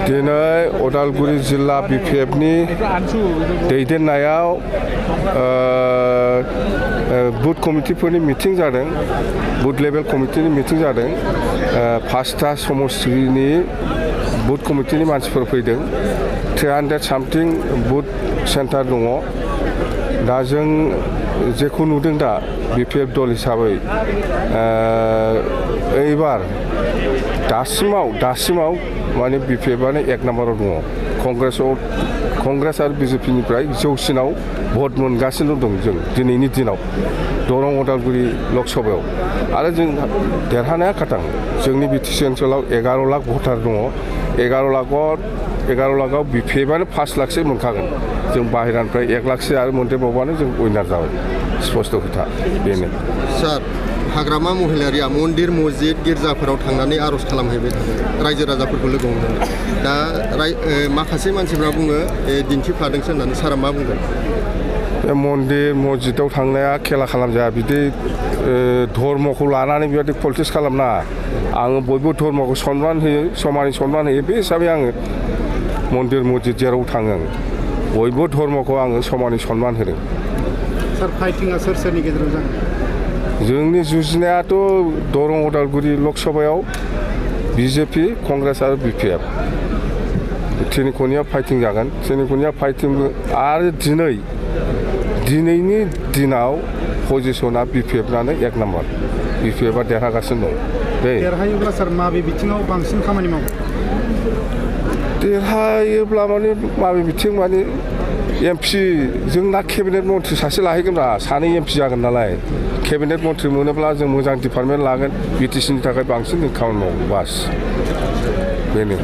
दिनै उदालगुरि जिल्ला बिपिएफनि दैदेननायाव बुथ कमिटिफोरनि मिटिं जादों, बुथ लेभेल कमिटिनि मिटिं जादों। 5टा समस्तिनि बुथ कमिटिनि मानसिफोर फैदों। 300 सामथिं बुथ सेन्टार दङ। दा जों जेखौ नुदों दा बिपिएफ दल हिसाबै एबार दासिमाव माने बिपिएफआनो 1 नाम्बाराव दङ। कंग्रेस आरो बिजेपिनिफ्राय जौसिनाव भट मोनगासिनो दं जों दिनैनि दिनाव दरं उदालगुरि लकसभायाव। आरो जों देरहानाया खाथां। जोंनि बिटिसि ओनसोलाव 11 लाख भटार दङ। 11 लाखआव बिपिएफआनो 5 लाखसो मोनखागोन। जों बाहेरानिफ्राय 1 लाखसो आरो मोनदेरबावबानो जों उइनार जाबाय। स्पष्ट खोथा बेनो। सार, हाग्रामा महिलारिया मन्दिर मस्जिद गिर्जाफोराव थांनानै आर'ज खालामहैबाय थादों, रायजो राजाफोरखौ लोगो हमनानै। दा माखासे मानसिफ्रा बुङो दिन्थिफ्लादोंसो होननानै। सारा मा बुंगोन? बे मन्दिर मस्जिदाव थांनाया खेला खालामजाया। बिदि धर्मखौ लानानै बेबायदि पलिटिक्स खालामनाङा। आङो बयबो धर्मखौ सनमान होयो, समानै सनमान होयो। बे हिसाबै आङो मन्दिर मस्जिद जेराव थाङो आं बयबो धर्मखौ आङो समानै सनमान होदों। सार, फाइटिंआ सोर सोरनि गेजेराव जागोन? जोंनि जुजिनायाथ' दरं उदालगुरि लकसभायाव बिजेपि, कंग्रेस आरो बिपिएफ तिनिख'निया फाइटिं जागोन। तिनिख'निया फाइटिंबो। आरो दिनैनि दिनाव पजिसना बिपिएफनानो 1 नाम्बार। बिपिएफआ देरहागासिनो दं। देरहायोब्ला सार माबे बिथिङाव बांसिन खामानि मावो? देरहायोब्ला माने माबे बिथिं माने एमपि जोंना केबिनेट मन्थ्रि सासे लाहैगोन। 2 एमपि जागोन नालाय। केबिनेट मन्थ्रि मोनोब्ला जों मोजां डिपार्टमेन्ट लागोन। बिटिसिनि थाखाय बांसिन जों खामानि मावो। बास बेनो।